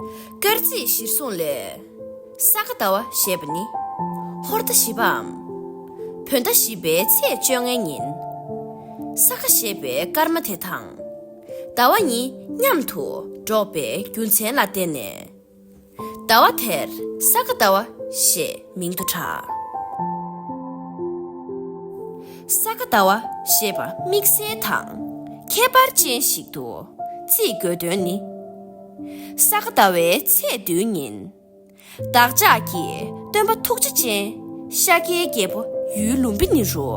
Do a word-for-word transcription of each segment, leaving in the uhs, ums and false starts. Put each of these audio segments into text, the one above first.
སྐར་རྩིས་གཞིར་བཟུང་ལས། ས་ག་ཟླ་བ་ཞེས་པ་ནི། ཧོར་ཟླ་བཞི་པའམ། བོད་ཟླ་བཞི་པའི་ཚེས་བཅོ་ལྔའི་ཉིན། ས་ག་ཞེས་པའི་སྐར་མ་དེ་དང་། ཟླ་བ་གཉིས་མཉམ་དུ་འགྲོགས་པའི་རྒྱུ་མཚན་ལ་བརྟེན་ནས། ཟླ་བ་དེར་ས་ག་ཟླ་བ་ཞེས་མིང་དུ་གྲགས། ས་ག་ཟླ་བ་ཞེས་པ་དམིགས་བསལ་དང་ཁྱད་པར་ཅན་ཞིག་ཏུ་བརྩི་དགོས་དོན་ནི། ས་ག་ཟླ་བའི་ཚེས་བདུན་ཉིན། བདག་ཅག་གི་སྟོན་པ་ཐུགས་རྗེ་ཅན་ཤཱཀྱའི་རྒྱལ་པོ་ཡུལ་ལུམ་བི་ནི་རུ་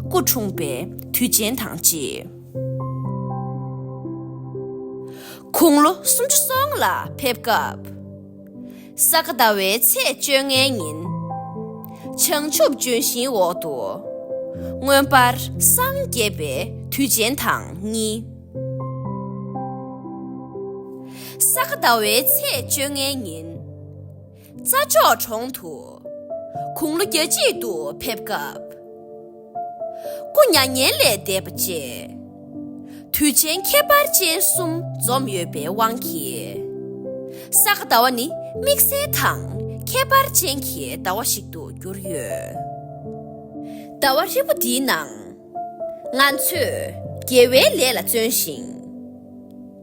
སྐུ་འཁྲུངས་པའི་དུས་ཆེན་དང་གཅིག་དགུང་ལོ་སུམ་ཅུ་སོ་ལྔ་ལ་ཕེབས་སྐབས། ས་ག་ཟླ་བའི་ཚེས་བཅོ་ལྔའི་ཉིན། བྱང་ཆུབ་ལྗོན་ཤིང་འོག་ཏུ། མངོན་པར་སངས་རྒྱས་པའི་དུས་ཆེན་དང་གཉིས། ས་ག་ཟླ་བའི་ཚེས་བཅོ་ལྔའི་ཉིན། རྩྭ་མཆོག་གྲོང་དུ་དགུང་ལོ་གྱ་གཅིག་ཏུ་ཕེབས་སྐབས། སྐུ་མྱ་ངན་ལས་འདས་པ་བཅས། དུས་ཆེན་ཁྱད་པར་ཅན་གསུམ་འཛོམས་ཡོད་པའི་དབང་གིས། ས་ག་ཟླ་བ་ནི་དམིགས་བསལ་དང་ཁྱད་པར་ཅན་གྱི་ཟླ་བ་ཞིག་ཏུ་གྱུར་ཡོད། ཟླ་བ་ཧྲིལ་པོ་འདིའི་ནང་། ང་ཚོས་དགེ་བའི་ལས་ལ་བརྩོན་ཞིང་།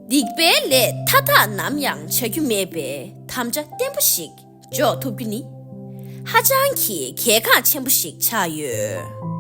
སྡིག་པའི་ལས་མཐའ་དག་ནམ་ཡང་བྱ་རྒྱུ་མེད་པའི་དམ་བཅའ་བརྟན་པོ་ཞིག་འཇོག་ཐུབ་རྒྱུ་ནི། ཧ་ཅང་གི་གལ་འགངས་ཆེན་པོ་ཞིག་ཆགས་ཡོད།